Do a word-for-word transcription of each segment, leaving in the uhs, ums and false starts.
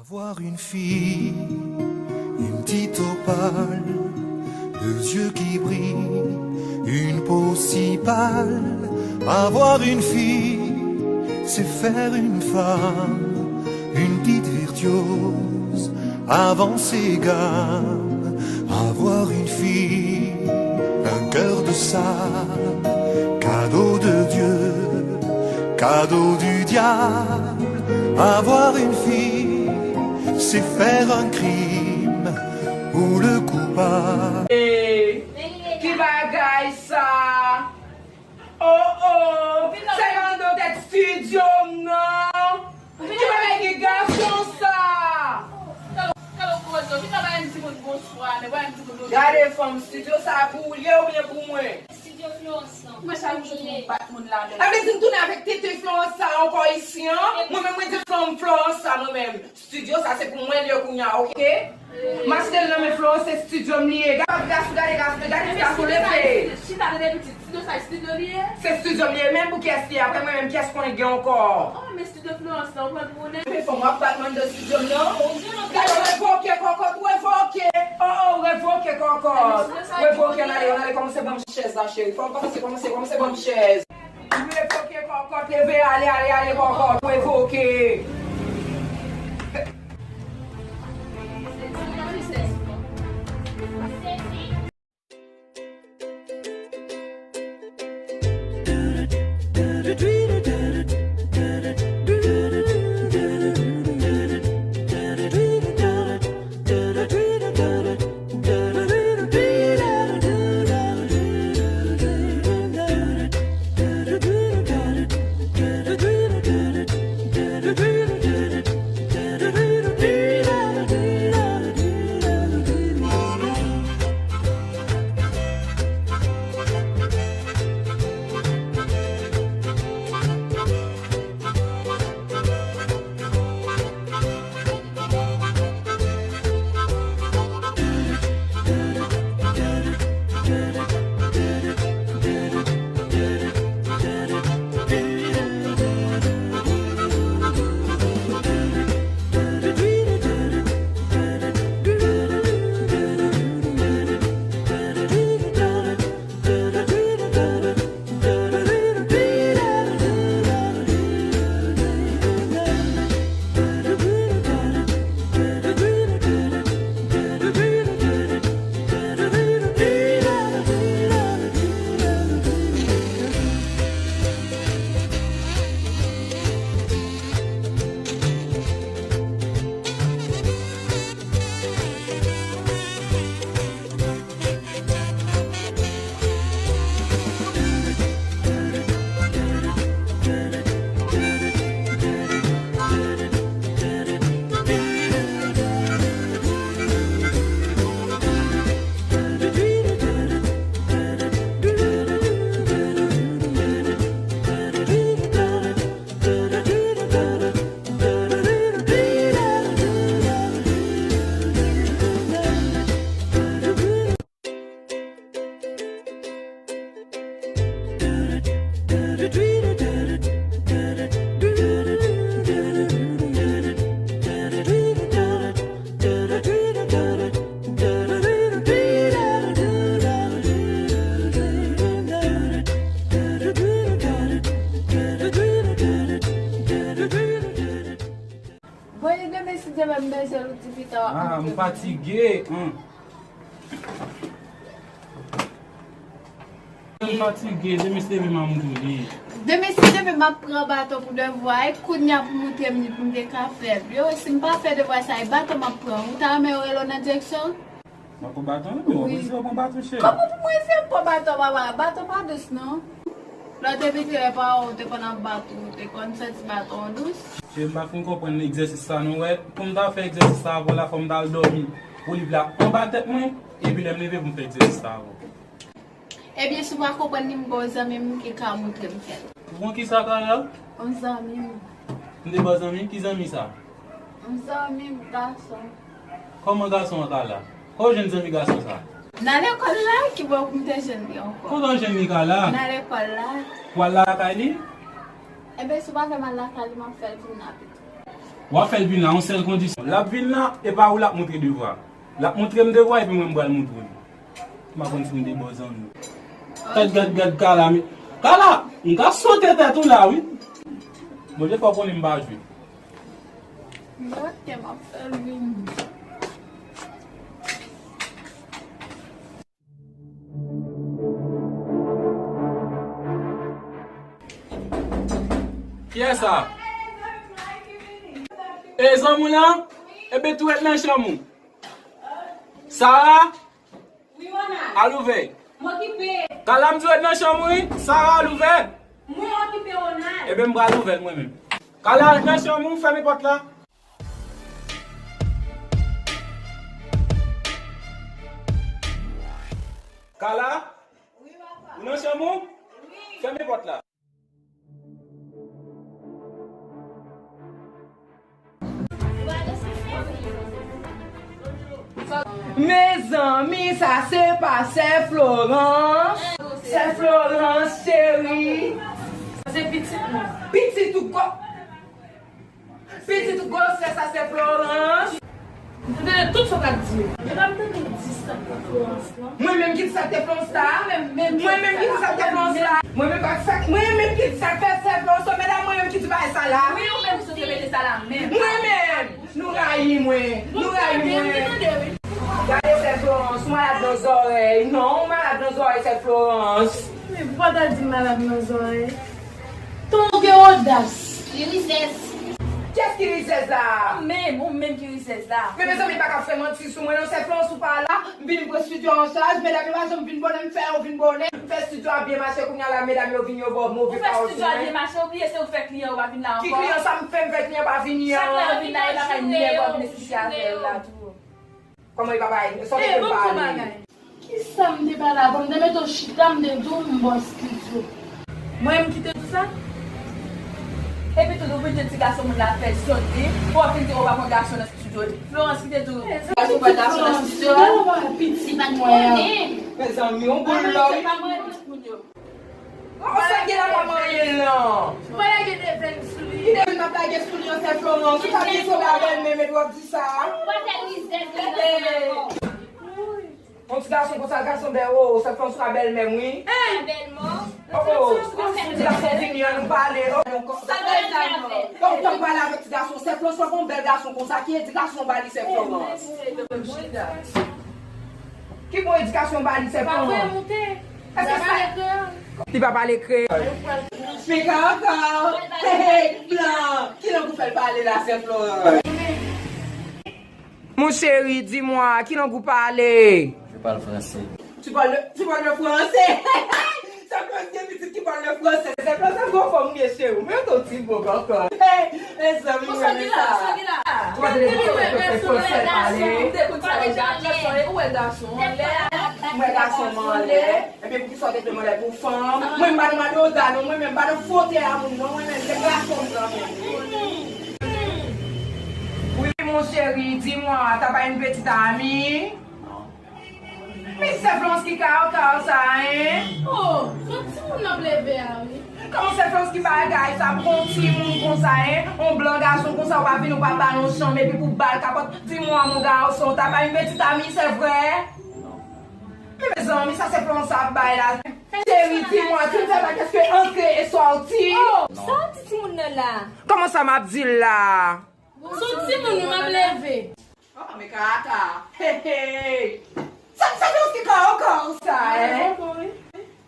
Avoir une fille, une petite opale, deux yeux qui brillent, une peau si pâle. Avoir une fille, c'est faire une femme, une petite virtuose, avant ses gammes. Avoir une fille, un cœur de sable, cadeau de Dieu, cadeau du diable. Avoir une fille, c'est faire un crime où le coupable. Hey, ki bagay sa? Oh oh, se mandan tèt studio m nan. Ki bagay ki gason sa? Gade fanm, studio sa pou ou l ye oubyen pou mwen? Studio Florence lan. Mwen chak jou pou m bat moun la menm. Sa vle di m tounen avèk tenten Florence sa ankò isi an? Mwen menm mwen di fanm Florence sa mwen menm. Studio sa se pou mwen l ye kounye a, oke? M achte l nan men Florence, se studio m li ye. Gade gason, gade gason, gade gason leve. Chita tande pitit, studio sa studio li ye? Se studio m li ye, men pou kiyès li ye? Apre mwen menm, kiyès konnen gen ankò? Oh, men studio Florence la, ou pran pou ou nèg. Men fò m ap bat mann de studio m nan. Gade, revoke kòkòt, revoke. Oh, oh, revoke kòkòt. Revoke, ann ale, ann ale, kòmanse ban m chèz la, cheri. Fò m kòmanse, kòmanse, kòmanse ban m chèz. Revoke kòkòt, leve, ale, ale, ale, kòkòt, revoke. Bon, e demen si Dye vle m bezwen l ti pita. Ah, m fatige. Hum. M fatige, demen si Dye vle m a m touye. Demen si Dye vle m ap pran baton pou devwa, e kounye a pou montre m li pou m te ka fè l. Yo, si m pa fè devwa sa, e baton m ap pran. Ou ta renmen yo rele w nan direksyon? M ap pran baton, wi, men w oblije w pran baton, cheri. Kòman pou mwen fè m pran baton, papa? Baton pa dous, non. Lè w te piti, lè paran w te konn ap bat ou, ou te konn santi baton an dous? Cheri, m pa fin konprann egzèsis sa, non, wè. Pou m ta fè egzèsis sa avè w la, fò m t al dòmi. Oliv la anba tèt mwen, epi lè m leve pou m fè egzèsis sa avè w. Ebyen, si w pa konprann li, m gen yon zanmi m ki ka montre m fè l. Ou konn kisa, Carla? Yon zanmi m. M te ba w zanmi? Ki zanmi sa? Yon zanmi m gason. Kòman gason an ka la? Kò w jwenn zanmi gason sa? Nan lekòl la, ki bò pou m te jwenn li ankò? Kote w jwenn li, Carla? Nan lekòl la. W al lakay li? Ebyen, si w pa fè m al lakay li, m ap fè l vin la pito. W ap fè l vin la, yon sèl kondisyon. L ap vin la, e pa ou l ap montre devwa. L ap montre m devwa, epi mwen m pral montre l. M pa konn si m te bon zanmi. Gad, gad, gad Kala, men. Kala, m ka sote tèt ou la, wi. Bon, defwa w konnen m pa jwe. Gad kè m ap fè l vini. Kiyès sa? E zanmi w lan? Ebyen tou ret nan chanm ou. Sara? Wi, Ronald. Al ouvè. M okipe. Kala m di w ret nan chanm ou, wi. Sara, al ouvè. Mwen okipe, Ronald. Ebyen, m pral ouvè l mwen menm. Kala, ret nan chanm ou, fèmen pòt la. Kala? Wi, papa. Ou nan chanm ou? Wi. Fèmen pòt la. Mezanmi, sa se pa sè Florence. Sè Florence, cheri. Se pitit mwen. Pitit ou ko-, pitit ou gwosè, sa se Florence. M tande tout sa w t ap di yo. Epa m tande w di sa k te Florence lan. Mwen menm ki di sa k te Florence la? Mwen menm ki di sa k te Florence la? Mwen menm pa sa, mwen menm ki di sa k fè sè Florence la, medam, mwen menm ki di bagay sa la? Wi, ou menm ki sot repete sa la menm. Mwen menm! Nou rayi mwen! Nou rayi mwen! Gade sè Florence, ou malad nan zòrèy. Non, ou malad nan zòrèy, sè Florence. Men poukwa w ta di m malad nan zòrèy? Ton ou gen odas. Li rizèz. Kiyès ki rizèz la? Ou menm, ou menm ki rizèz la. Men mezanmi, pa ka fè manti sou mwen non, sè Florence ou pa la, m vin pran estidyo an chaj, medam yo pa janm vin bonè, m fè yo vin bonè, m fè estidyo a byen mache, kounye a la medam yo vin yo ba w move pawòl sou mwen. Ou fè estidyo a byen mache, ou bliye se ou k fè kliyan yo pa vin la ankò. Ki kliyan sa m fè, m fè kliyan pa vini an? Chak lè yo vin la, yo lakay nèg yo vin estidyo avè yo la tou. Kòman e pa bay? Sa w te vle m pale? Kisa m te pale avan? M te mete w chita, m te di w m bò estidyo. Mwen menm ki te di w sa? Epi tou, ou vin di ti gason moun la fè zòt li, pou w ap vin di w pa pran gason nan estidyo. Florence ki te di w ti gason pran gason nan estidyo a? Pitit mwen an. Mezanmi, yon boul lòk. Ou sa gen la pa manyen l lan? Ou pa lage devenn sou li. Ki devenn m ap lage sou li an, sè Florence? Ou pa gen sou la bèlmè, men w ap di sa? Ou pa fè rizèz li nan ankò. Yon ti gason konsa, gason bèl, o, sè Florence ou ka bèlmè m, wi. Bèlmè. O, o, ti gason vini an, nou pale. O, sa bèl la non. Donk, tann pale avèk ti gason, sè Florence pa gon bèl gason konsa, ki edikasyon w ba li, sè Florence? Ki bon edikasyon w ba li, sè Florence? Èske sa li pa pale kreyòl? Li pa pale kreyòl. Mika ankò. Hey, hey, blan. Ki lang ou fè l pale la, sè Florence? Mon chéri, di mwa, ki lang ou pale? Je parle français. Tu parles le, tu parles le français? Sè Florence gen pitit ki pale le français. Sè Florence ap gwo fòm gen cheri. Men yon ti bòb ankò. Hey, mezanmi, mwen renmen sa. Ou pa tande tout sa, tout sa, tout sa, pale. Ou te konn sa deja, gason, ou wè gason anlè. M wè gason m anlè. Ebyen, poukisa w te vle m anlè pou fanm? Mwen, m pa nan madoza, non, mwen menm, m pa nan fwote a moun, non, mwen menm, se gason m nan menm. Wi, mon chéri, di mwa, t'as pas une petite amie? Men sè Florence ki kaw kaw sa, en? Oh, se yon timoun n ap leve a, wi. Kòman sè Florence ki bagay sa, pou yon timoun konsa, en? Yon blan gason konsa, ou pa vin, ou pa ba l yon chanm, epi pou ba l kapòt. Di mwa, mon garçon, t'as pas une petite amie, c'est vrai? Men mezanmi, sa sè Florence ap bay la. Cheri, di mwa, tu ne sais pas qu'est-ce que entrer et sortir? Oh, sa w di timoun nan la? Kòman sa m ap di l la? Se yon timoun wi m ap leve. Oh, men kaka. Hey, hey. Sa, sa Florence ki kaw kaw sa, en?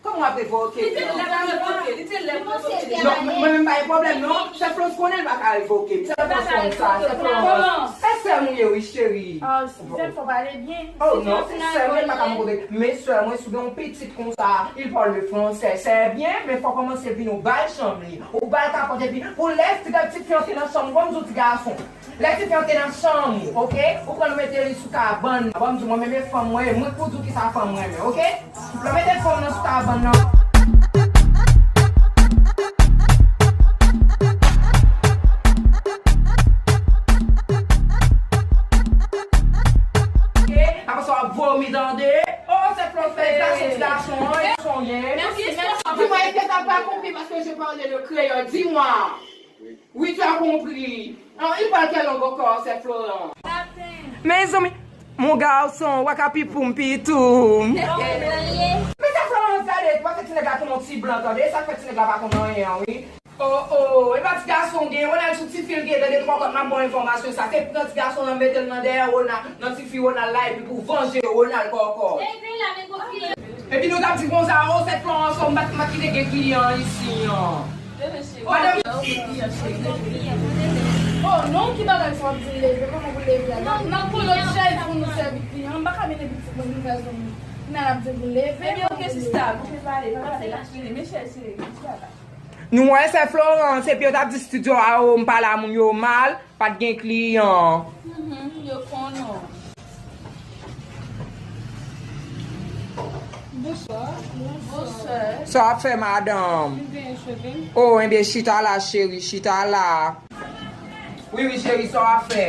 Kòman w ap revoke? Li te lè pou revoke, li te lè pou revoke. Non, mwen menm pa gen pwoblèm, non. Sè Florence konnen l pa ka revoke m. Sè Florence konn sa, sè Florence. E sè m ou ye, wi, cheri. Ah, sè m fò pale byen. Oh, non, se sè m, li pa ka move. Men sè mwen, si w gen yon pitit konsa, il parle le français, c'est bien, men fò w kòmanse vin ou ba l chanm li. Ou ba l kapòt epi, pou lè ti, ti fi antre nan chanm ou, ban m di w ti gason. Lè ti fi antre nan chanm ou, oke? Ou pran l ou mete li sou kabann nan. Ban m di w, mwen menm e fanm mwen ye, mwen k pou di w kisa fanm mwen renmen, oke? Lè w mete fanm nan sou kabann nan. Oke? Apre sa w ap vomi, tande? Oh, se flòt fè gason, ti gason, an, gason ye. Di mwa, èske sa pa konpli paske je parle le créole? Di mwa. Oui, tu as compris. An, li pral kè long ankò, sè Florence. Mezanmi, mon garçon, wakapipoum pitou. Men sè Florence, gade, paske ti nèg la tounen yon ti blan, tande, sa k fè ti nèg la pa konn anyen an, wi. Oh, oh, e pa ti gason gen, Ronald sou ti fi l gen, tande, twa kòt m ap ba w enfòmasyon sa, se pran ti gason an mete l nan dèyè Ronald, nan ti fi Ronald la, epi pou vanje Ronald kòkò. Epi nou t ap di konsa, oh, sè Florence, oh, m pa t, m pa t kite gen kliyan isi an. Madanm. Oh, non, ki bagay sa w ap di leve, kòman pou leve a? N ap, n ap pran lòt chèz pou nou sèvi kliyan. M pa ka mennen pitit mwen vin fè zòm. N ap di pou leve. Ebyen, oke, sista, nou te pale, pale, n ap fini, men chèz, se, se bagay. Nou wè sè Florence, epi yo t ap di studio a, oh, m pale a moun yo mal, pa t gen kliyan. Mhm, yo konnen. Bonswa. Bonswa. Sa w ap fè, madanm? M byen, cheri. Oh, enben, chita la, cheri, chita la. Wi, wi, cheri, sa w ap fè?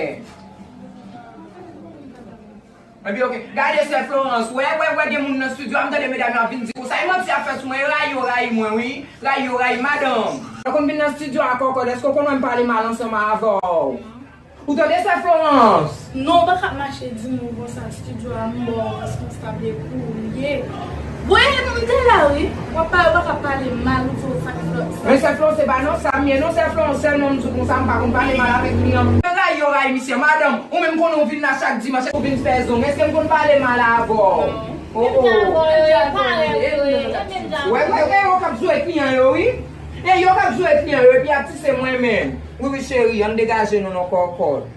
Enben, oke. Gade, sè Florence, wè, wè, wè, gen moun nan studio a, m tande medam yo ap vin di konsa. E manti y ap fè sou mwen, e rayi yo rayi mwen, wi. Rayi yo rayi, madanm. Ou konn vin nan studio a, kòkòt, èske w konn wè m pale mal ansanm avè w? Ou tande, sè Florence? Non, ou pa ka mache di m konsa, studio a, m ba w responsab de kou ou ye. Bon, e, m te la, wi. W ap pale, ou pa ka pale mal, ou di w sa k fè sa. Men sè Florence, se pa nan sa m ye, non, sè Florence, sèlman m di w konsa, m pa konn pale mal avèk kliyan. Yo rayi, yo rayi misye, madanm, ou menm konnen w vin la chak dimanch, ou vin fè zong. Èske m konn pale mal avè w? Oh, oh. Wè, wè, wè, yo k ap jwe kliyan yo, wi. E yo k ap jwe kliyan yo, epi ap tise mwen menm. Wi, wi, cheri, ann degaje nou non kòkòt.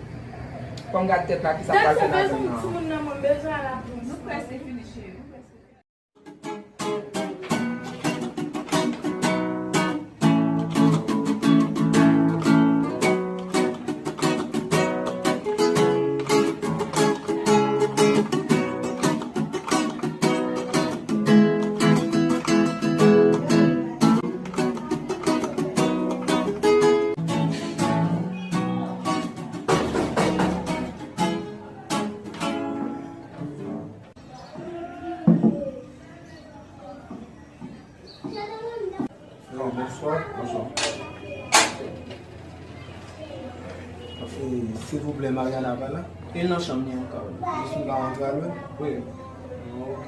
Fò m gad tèt la, kisa pral fè ladann nan. Timoun nan, mwen bezwen al ap jwenn. Nou prèske fini, cheri. Nou prèske fini. Alo, bonswa. Bonswa. E, silvouplè, Mariana pa la? E nan chanm li ankò. Jis m ka rantre avè l? Wi. Ah, ok.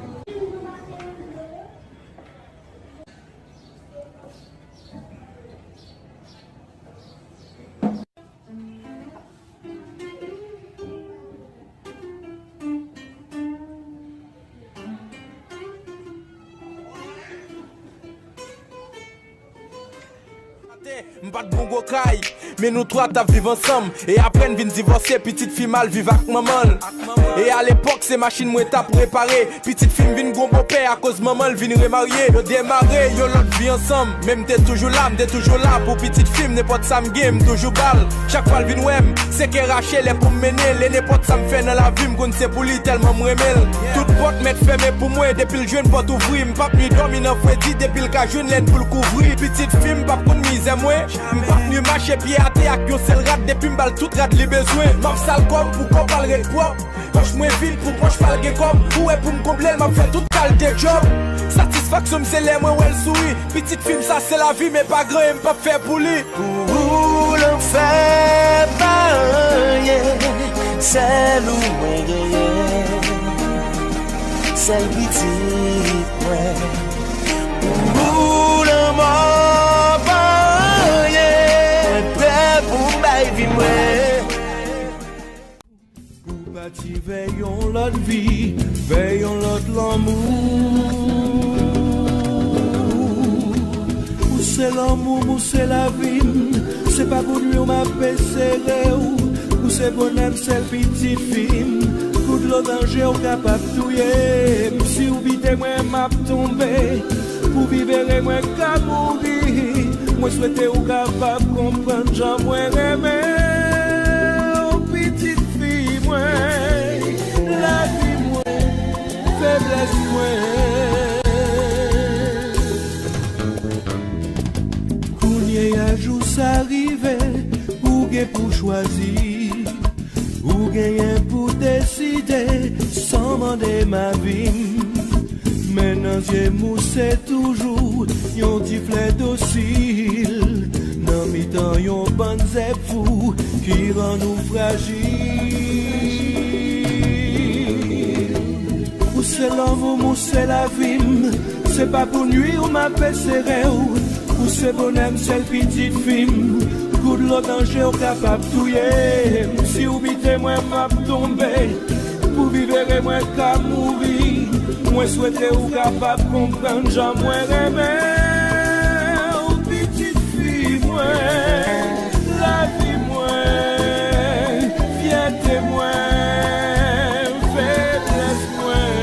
M pa t bon gwo kay, men nou twa t ap viv ansanm. E apre n vin divòse, pitit fi m al viv ak manman l. E alepòk, se machin mwen t ap repare. Pitit fi m vin gon bopè akoz manman l vin remarye. Yo demare yon lòt vi ansanm. Men m te toujou la, m te toujou la pou pitit fi m. Nenpòt sa m gen, m toujou ba l. Chak fwa l vin wè m, se kè rache lè pou m mennen l. E nenpòt sa m fè nan lavi m, konn se pou li tèlman m renmen l. Tout pòt mèt fèmen pou mwen, depi l jwenn pòt ouvri. M p ap ni dòmi nan fredi, depi l ka jwenn lèn pou l kouvri. Pitit fi m p ap konn mizè mwen. M p ap ni mache pye atè ak yon sèl rad, depi m ba l tout rad li bezwen. M ap sal kò m pou kò pa l ret pwòp. Pòch mwen vid pou pòch pa l gen kòb. Ou wè pou m konble l, m ap fè tout kalte djòb. Satisfaksyon m se lè mwen wè l souri. Pitit fi m sa se lavi m, e pa gen anyen m p ap fè pou li. Pou ou lanfè pa anyen, sèl ou mwen genyen. Sèl pitit mwen. Pou ou lanmò pa anyen, mwen prè pou m bay vi mwen. Ou pati vè yon lòt vi, vè yon lòt lanmou. Ou se lanmou m, ou se lavi m, se pa pou nwi w m ap esere w. Ou se bonè m, sèl pitit fi m, kou dlo danje w kapab touye m. Si w bite mwen, m ap tonbe, pou viv ere mwen ka mouri. Mwen swete ou kapab konprann jan mwen renmen w, pitit fi mwen, lavi mwen, feblès mwen. Kounye a jou sa rive, ou gen pou chwazi. Ou genyen pou deside san mande m avi m. Men nan zye m ou se toujou yon ti flè dosil. Nan mitan yon bann zèb fou, Li rann ou frajil. Ou se lanmou m, ou se lavi m. Se pa pou nwi w m ape sere w. Ou se bonè m, sèl pitit fi m. Kou dlo danje w kapab touye m. Si w bite mwen, m ap tonbe. Pou vivere mwen ka mouri. Mwen swete ou kapab konprann jan mwen renmen w, pitit fi mwen, lavi mwen, fyète mwen, feblès mwen.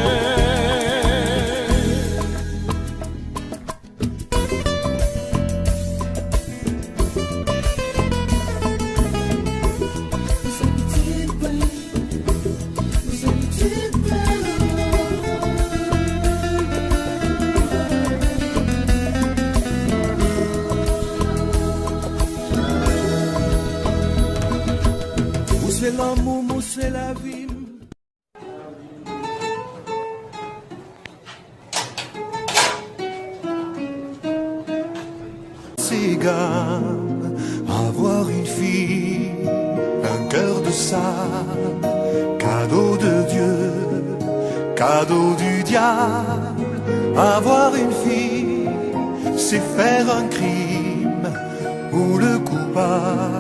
Ou se lanmou m, ou se lavi m. Ces gammes, avoir une fille, un cœur de sable, cadeau de Dieu, cadeau du diable. Avoir une fille, c'est faire un crime où le coupable